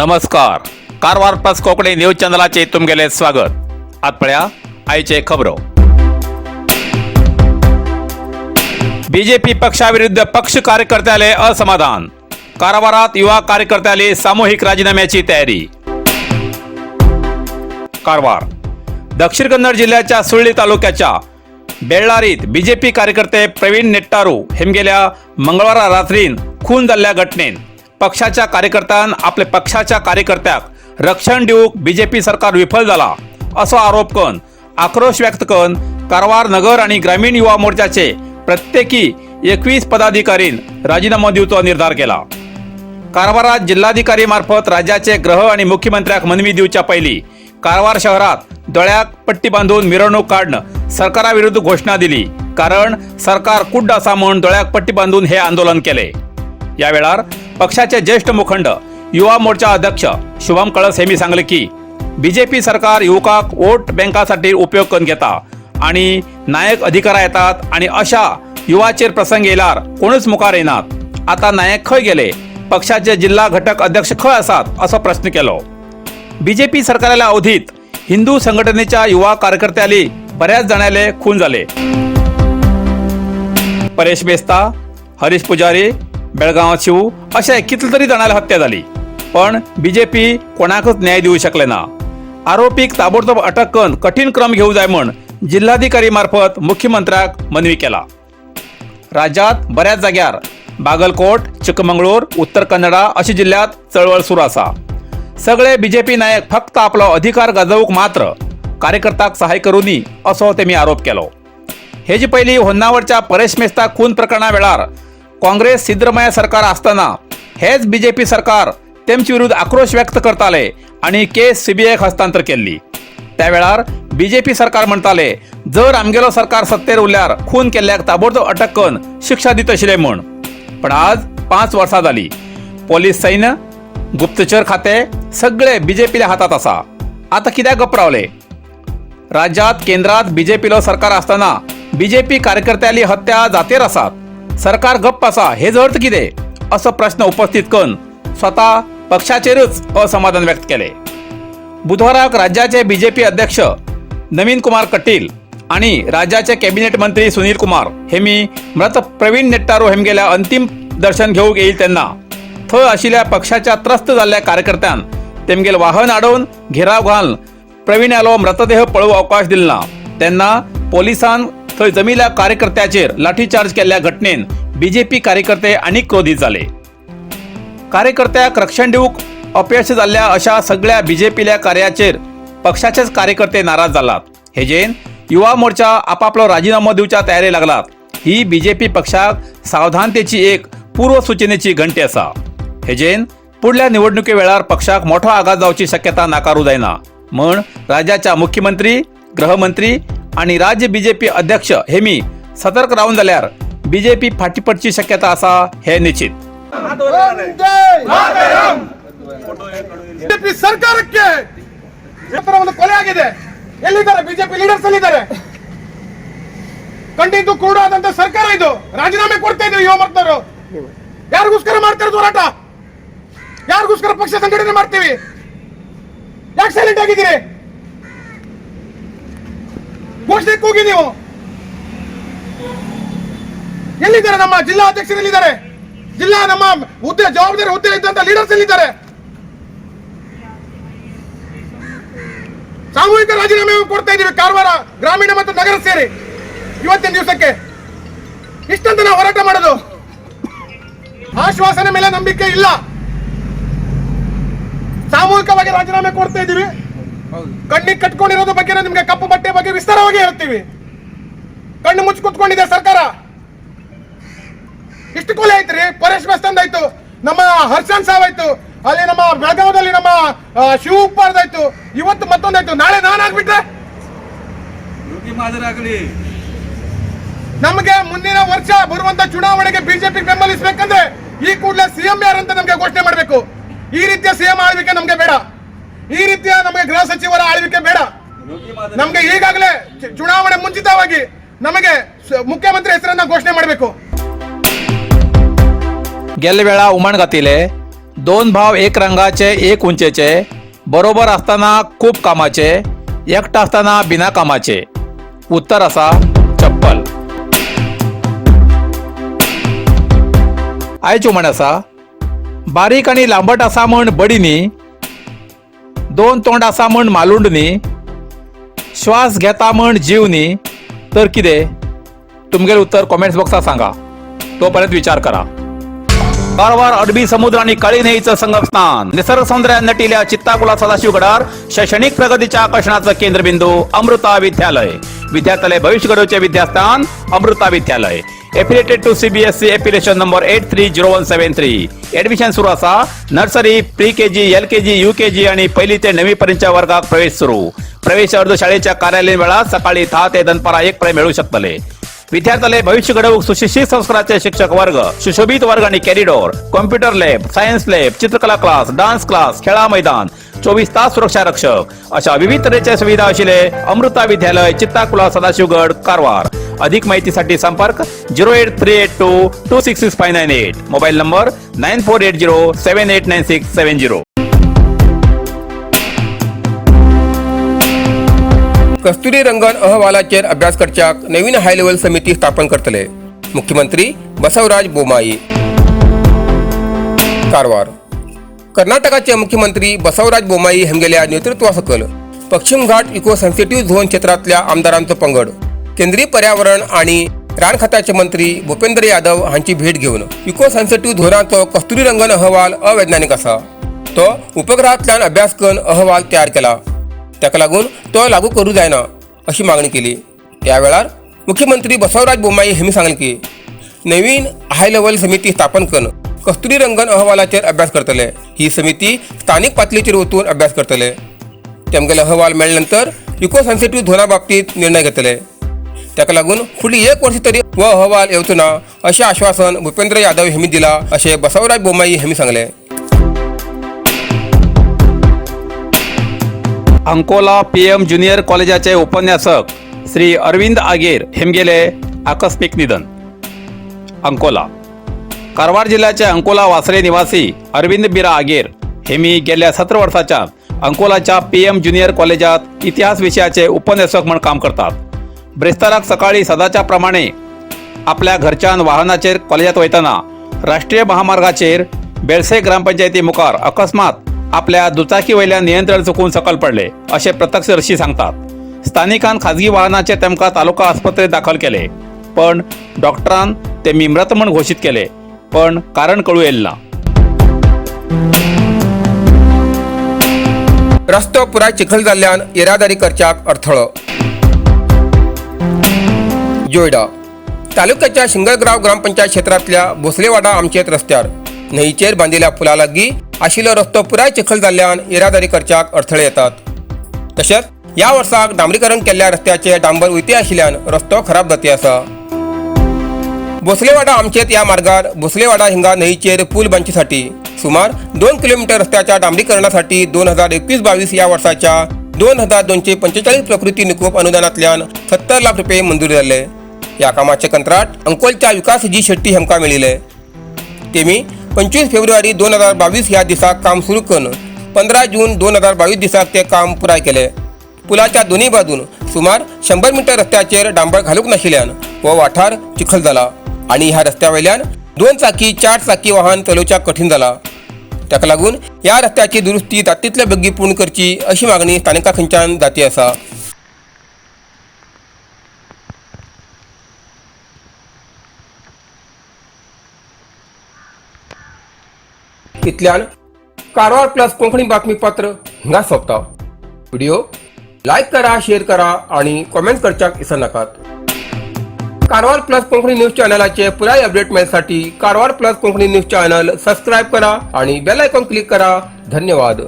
नमस्कार, Karwar plus Konkani news चॅनलाचे तुमगेले स्वागत. आत पळया आयचे खबरो. बीजेपी पक्षाविरुद्ध पक्ष कार्यकर्त्याले असमाधान. कारवारात युवा कार्यकर्त्याले सामूहिक राजीनाम्याची तयारी. कारवार दक्षिण कन्नड जिल्ह्याच्या सुळ्ळी तालुक्याच्या बेळ्ळारीत बीजेपी कार्यकर्ते प्रवीण नेट्टारू हेमगेल्या मंगळवारा रात्रीन खून जाल्ल्या घटनेन पक्षाच्या कार्यकर्त्यान आपल्या पक्षाच्या कार्यकर्त्याक रक्षण दिवंक बीजेपी सरकार विफल जाला असो आरोप करून आक्रोश व्यक्त करून कारवार नगर आणि ग्रामीण युवा मोर्चाचे प्रत्येकी 21 पदाधिकारीन राजीनामो दिवचो निर्धार केला. कारवारात जिल्हाधिकारी मार्फत राज्याचे गृह आणि मुख्यमंत्र्याक मनवी दिवच्या पहिली कारवार शहरात दोळ्याक पट्टी बांधून मिरवणूक काढणं सरकाराविरुद्ध घोषणा दिली, कारण सरकार कुड्ड असा म्हणून दोळ्याक पट्टी बांधून हे आंदोलन केले. या वेळार पक्षाचे ज्येष्ठ मुखंड युवा मोर्चा अध्यक्ष शुभम कळस हेमी सांगले की बीजेपी सरकार युवकाक वोट बँकासाठी उपयोग करून घेता आणि नायक अधिकारा येतात आणि अशा युवाचेर प्रसंग येयल्यार कोणूच मुखार येनात. आता नायक खंय गेले, पक्षाचे जिल्हा घटक अध्यक्ष खंय आसात असो प्रश्न केलो. बीजेपी सरकाराच्या अवधीत हिंदू संघटनेच्या युवा कार्यकर्त्याली बऱ्याच जाणाले खून झाले. परेश बेस्ता, हरीश पुजारी, बेळगांव शिव अशा कितले तरी जाणाले हत्या झाली, पण बीजेपी कोणाकच न्याय देऊ शकले ना. आरोपीक ताबडतोब अटक करून कठीण क्रम घेऊ जाय म्हण जिल्हाधिकारी मार्फत मुख्यमंत्र्याक मनवी केला. राज्यात बऱ्याच जाग्यार बागलकोट, चिकमंगळूर, उत्तर कन्नडा अशी जिल्ह्यात चळवळ सुरू आसा. सगळे बीजेपी नायक फक्त आपलो अधिकार गाजोवंक मात्र कार्यकर्त्याक सहाय करूनी असो तेमी आरोप केलो. हेजे पयलीं होन्नावरच्या परेश मेस्ता खून प्रकरणा वेळार काँग्रेस सिद्धरामय्या सरकार आसतना हेच बीजेपी सरकार तेमचे विरुद्ध आक्रोश व्यक्त करताले आणि केस सीबीआयक हस्तांतर केल्ली. त्या वेळार बीजेपी सरकार म्हणताले, जर आमगेलो सरकार सत्तेर उरल्यार खून केल्ल्याक ताबडतोब अटक करून शिक्षा दितशिले म्हूण. पण आज 5 वर्सां जाली, पोलीस सैन्य, गुप्तचर खाते सगळे बीजेपील्या हातात आसा. आता कित्याक गप रावले? राज्यात केंद्रात बीजेपीलो सरकार असताना बीजेपी कार्यकर्त्याली हत्या जातेर आसात, सरकार गप्प आसा, हेजो अर्थ कितें असो प्रश्न उपस्थित करून स्वतः पक्षाचेरच असमाधान व्यक्त केले. बुधवाराक राज्याचे बीजेपी अध्यक्ष नवीन कुमार कटील आणि राज्याचे कॅबिनेट मंत्री सुनील कुमार हेमी मृत प्रवीण नेट्टारू हेमगेल्या अंतिम दर्शन घेवंक येईल तेन्ना थंय आशिल्ल्या पक्षाच्या त्रस्त जाल्ल्या कार्यकर्त्यान तेमगेल वाहन आडोवन घेराव घालून प्रवीणालो मृतदेह पळोवंक अवकाश दिलो ना. तेन्ना पोलिसान थंय जमिल्ल्या कार्यकर्त्याचेर लाठीचार्ज केल्ल्या घटनेन बीजेपी कार्यकर्ते आनीक क्रोधीत जाले. कार्यकर्त्याक रक्षण दिवंक अपयश जाल्ल्या अशा सगळ्या बीजेपील्या कार्याचेर पक्षाचेच कार्यकर्ते नाराज जालात. हेजेन युवा मोर्चा आपापलो राजीनामो दिवच्या तयारी लागलात. ही बीजेपी पक्षाक सावधानतेची एक पूर्वसूचनेची घंटी आसा. हेजेन पुढल्या निवडणुके वेळार पक्षाक मोठो आघात जावची शक्यता नाकारू जायना म्हण राज्याच्या मुख्यमंत्री, गृहमंत्री आणि राज्य बीजेपी अध्यक्ष हेमी सतर्क रावून जाल्यार बीजेपी फाटी पडची शक्यता आसा हे निश्चित. ಬಿಜೆಪಿ ಸರ್ಕಾರಕ್ಕೆ ಹತ್ರ ಒಂದು ಕೊಲೆ ಆಗಿದೆ. ಎಲ್ಲಿದ್ದಾರೆ ಬಿಜೆಪಿ ಲೀಡರ್ಸ್? ಎಲ್ಲಿದ್ದಾರೆ? ಕಂಡಿದ್ದು ಕುರುಡಾದಂತ ಸರ್ಕಾರ ಇದು. ರಾಜೀನಾಮೆ ಕೊಡ್ತಾ ಇದೀವಿ. ಯುವ ಮರ್ತರು ಯಾರಿಗೋಸ್ಕರ ಮಾಡ್ತಾರೆ ಹೋರಾಟ? ಯಾರಿಗೋಸ್ಕರ ಪಕ್ಷ ಸಂಘಟನೆ ಮಾಡ್ತೀವಿ? ಯಾಕೆ ಸೈಲೆಂಟ್ ಆಗಿದ್ದೀರಿ? ಘೋಷಣೆ ಕೂಗಿ ನೀವು. ಎಲ್ಲಿದ್ದಾರೆ ನಮ್ಮ ಜಿಲ್ಲಾ ಅಧ್ಯಕ್ಷರು? ಎಲ್ಲಿದ್ದಾರೆ ಜಿಲ್ಲಾ ನಮ್ಮ ಹುದ್ದೆ, ಜವಾಬ್ದಾರಿ ಹುದ್ದೆ ಇದ್ದಂತ ಲೀಡರ್ಸ್ ಎಲ್ಲಿದ್ದಾರೆ? ಸಾಮೂಹಿಕ ರಾಜೀನಾಮೆ ಕೊಡ್ತಾ ಇದೀವಿ, ಕಾರವಾರ ಗ್ರಾಮೀಣ ಮತ್ತು ನಗರ ಸೇರಿ. ಇವತ್ತಿನ ದಿವಸಕ್ಕೆ ಇಷ್ಟಂತ ನಾವು ಹೋರಾಟ ಮಾಡೋದು. ಆಶ್ವಾಸನೆ ಮೇಲೆ ನಂಬಿಕೆ ಇಲ್ಲ. ಸಾಮೂಹಿಕವಾಗಿ ರಾಜೀನಾಮೆ ಕೊಡ್ತಾ ಇದೀವಿ. ಕಣ್ಣಿಗೆ ಕಟ್ಕೊಂಡಿರೋದ್ರ ಬಗ್ಗೆ, ನಿಮ್ಗೆ ಕಪ್ಪು ಬಟ್ಟೆ ಬಗ್ಗೆ ವಿಸ್ತಾರವಾಗಿ ಹೇಳ್ತೀವಿ. ಕಣ್ಣು ಮುಚ್ಚಿ ಕುತ್ಕೊಂಡಿದೆ ಸರ್ಕಾರ. ಇಷ್ಟು ಕೊಲೆ ಆಯ್ತ್ರಿ. ಪರೇಶ್ ಆಯ್ತು, ನಮ್ಮ ಹರ್ಷನ್ ಸಾವಾಯ್ತು, ಅಲ್ಲಿ ನಮ್ಮ ಬೆಳಗಾವದಲ್ಲಿ ನಮ್ಮ ಶಿವ ಉಪ್ಪಾರ್ದಾಯ್ತು, ಇವತ್ತು ಮತ್ತೊಂದಾಯ್ತು. ನಾಳೆ ನಾನಾಗ್ಬಿಟ್ರೆ? ನಮಗೆ ಮುಂದಿನ ವರ್ಷ ಬರುವಂತ ಚುನಾವಣೆಗೆ ಬಿಜೆಪಿ ಬೆಂಬಲಿಸಬೇಕಂದ್ರೆ ಈ ಕೂಡಲೇ ಸಿಎಂ ಯಾರಂತ ನಮ್ಗೆ ಘೋಷಣೆ ಮಾಡಬೇಕು. ಈ ರೀತಿಯ ಸಿಎಂ ಆಳ್ವಿಕೆ ನಮ್ಗೆ ಬೇಡ. ಈ ರೀತಿಯ ನಮಗೆ ಗೃಹ ಸಚಿವರ ಆಳ್ವಿಕೆ ಬೇಡ. ನಮ್ಗೆ ಈಗಾಗಲೇ ಚುನಾವಣೆ ಮುಂಚಿತವಾಗಿ ನಮಗೆ ಮುಖ್ಯಮಂತ್ರಿ ಹೆಸರನ್ನ ಘೋಷಣೆ ಮಾಡಬೇಕು. गेल्ल्या वेळा उमण घातिले. दोन भाव एक रंगाचे एक उंचेचे, बरोबर आसतना खूब कामाचे, एकटो आसतना बिना कामाचे. उत्तर आसा चप्पल. आयची म्हण आसा, बारीक आनी लांबट आसा म्हण बडी न्ही, दोन तोंड आसा म्हण मालूंड न्ही, श्वास घेता म्हण जीव न्ही, तर कितें? तुमगेलें उत्तर कॉमेंट्स बॉक्सात सांगा. तोपर्यंत विचार करा. कारवार अरबी समुद्र आणि काळी न्हंयेचं संगमस्थान, निसर्ग सौंदर्यान नटिल्या चित्ताकुला सदाशिवगडार शैक्षणिक प्रगतीच्या आकर्षणाचं केंद्रबिंदू अमृता विद्यालय. विद्यार्थ्यालय भविष्य घडवचे विद्यास्थान अमृता विद्यालय. Affiliated to CBSE, affiliation number 830173. Admission सुरू असा. Nursery, pre KG, LKG, UKG आणि पहिली ते नववी पर्यंतच्या वर्गात प्रवेश सुरू. प्रवेश अर्ज शाळेच्या कार्यालयीन वेळात सकाळी 10 ते दनपारा 1 पर्यंत मिळू शकतले. विद्यार्थ्याले भविष्य घडवूक सुशिक्षित संस्काराचे शिक्षक वर्ग, सुशोभित वर्ग आणि corridor, computer lab, science lab, चित्रकला क्लास, डान्स क्लास, खेळा मैदान, 24 तास सुरक्षा रक्षक अशा विविध तऱ्हेच्या सुविधा असलेले अमृता विद्यालय, चित्ताकुला, सदाशिवगड, कारवार. अधिक माहितीसाठी संपर्क 08382266598, mobile number 9480789670. Kasturi Rangan अहवालाचेर अभ्यास करच्याक नवीन हाय लेवल समिती स्थापन करतले, मुख्यमंत्री बसवराज बोमाई. कारवार. कर्नाटकाचे मुख्यमंत्री बसवराज बोमाई हेमगेल्या नेतृत्वा सकल पश्चिम घाट इको सेन्सिटिव्ह झोन क्षेत्रांतल्या आमदारांचो पंगड केंद्रीय पर्यावरण आणि रान खात्याचे मंत्री भूपेंद्र यादव हांची भेट घेवन इको सेन्सिटिव्ह झोनाचो कस्तुरी रंगन अहवाल अवैज्ञानिक आसा, तो उपग्रहांतल्यान अभ्यास करून अहवाल तयार केला, ताका लागून तो लागू करूं जायना अशी मागणी केली. त्या वेळार मुख्यमंत्री बसवराज बोम्माई हांणी सांगलें की नवीन हाय लेवल समिती स्थापन करून कस्तुरी रंगन अहवालाचेर अभ्यास करतले. ही समिती स्थानिक पातळीचेर वचून अभ्यास करतले. तेमगेले अहवाल मेळ्ळे नंतर इको सेन्सिटिव्ह झोना बाबतीत निर्णय घेतले. ताका लागून फुडली एक वर्स तरी हो अहवाल येवचो ना अशें आश्वासन भूपेंद्र यादव हांणी दिला अशें बसवराज बोम्माई हांणी सांगलें. अंकोला पीएम ज्युनियर कॉलेजाचे उपन्यासक श्री अरविंद आगेर हेमगेले आकस्मिक निधन. अंकोला. कारवार जिल्ह्याच्या अंकोला वासरे निवासी अरविंद बिरा आगेर हेमी गेल्या 17 वर्साच्या अंकोलाच्या पीएम ज्युनियर कॉलेजात इतिहास विषयाचे उपन्यासक म्हण काम करतात. ब्रेस्ताराक सकाळी सदाच्या प्रमाणे आपल्या घरच्यान वाहनाचेर कॉलेजात वयतना राष्ट्रीय महामार्गाचेर बेळसे ग्रामपंचायती मुखार अकस्मात आपल्या दुचाकी वयल्यान नियंत्रण चुकून सकल पडले अशें प्रत्यक्षदर्शी सांगतात. स्थानिकान खाजगी वाहनाचेर तांकां तालुका आस्पत्रेत दाखल केले, पण डॉक्टरान ते मृत म्हण घोशीत केले, पण कारण कळू येईल ना. रस्तो पुराय चिखल जाल्ल्यान येरादारी करच्याक अडथळो. जोयडा तालुक्याच्या शिंगरगांव ग्रामपंचायत क्षेत्रांतल्या भोसलेवाडा आमचेत रस्त्यार न्हंयचेर बांदिल्ल्या पुला लागीं आशिल्लो रस्तो पुराय चिखल जाल्ल्यान येरादारी करच्याक अडथळे येतात. तशेंच ह्या वर्साक डांबरीकरण केल्ल्या रस्त्याचे डांबर उयते आशिल्ल्यान रस्तो खराब जाती आसा. भोसलेवाडा आमचेत ह्या मार्गार भोसलेवाडा हिंगा न्हंयचेर पूल बांदचेसाठी सुमार 2 किलोमीटर रस्त्याच्या डांबरीकरणासाठी 2021-22 ह्या वर्साच्या 2245 प्रकृती निकोप अनुदानांतल्यान 70 लाख रुपये मंजूर जाल्ले. ह्या कामाचे कंत्राट अंकोलच्या विकास जी शेट्टी हांकां मेळिल्ले. तेमी 25 फेब्रुवारी 2022 ह्या दिसाक काम सुरू करून 15 जून 2022 दिसाक ते काम पुराय केले. पुलाच्या दोन्ही बाजून सुमार 100 मीटर रस्त्याचेर डांबर घालूंक नाशिल्ल्यान हो वाठार चिखल जाला आनी ह्या रस्त्या वयल्यान 2 चाकी 4 चाकी वाहन चलोवच्याक कठीण जाला. ताका लागून ह्या रस्त्याची दुरुस्ती जाता बेगीन पूर्ण करची अशी मागणी स्थानिकां खंयच्यान जाती आसा. इतल्यान कारवार प्लस कोंकणी बातमीपत्र हिंगा सोंपता. व्हिडिओ लायक करा, शेअर करा आणि कॉमेंट करच्याक विसरनाकात. कारवार प्लस कोंकणी न्यूज चॅनलाचे पुराय update मेळसाठी Karwar plus Konkani news channel subscribe करा आणि बेल आयकॉन क्लिक करा. धन्यवाद.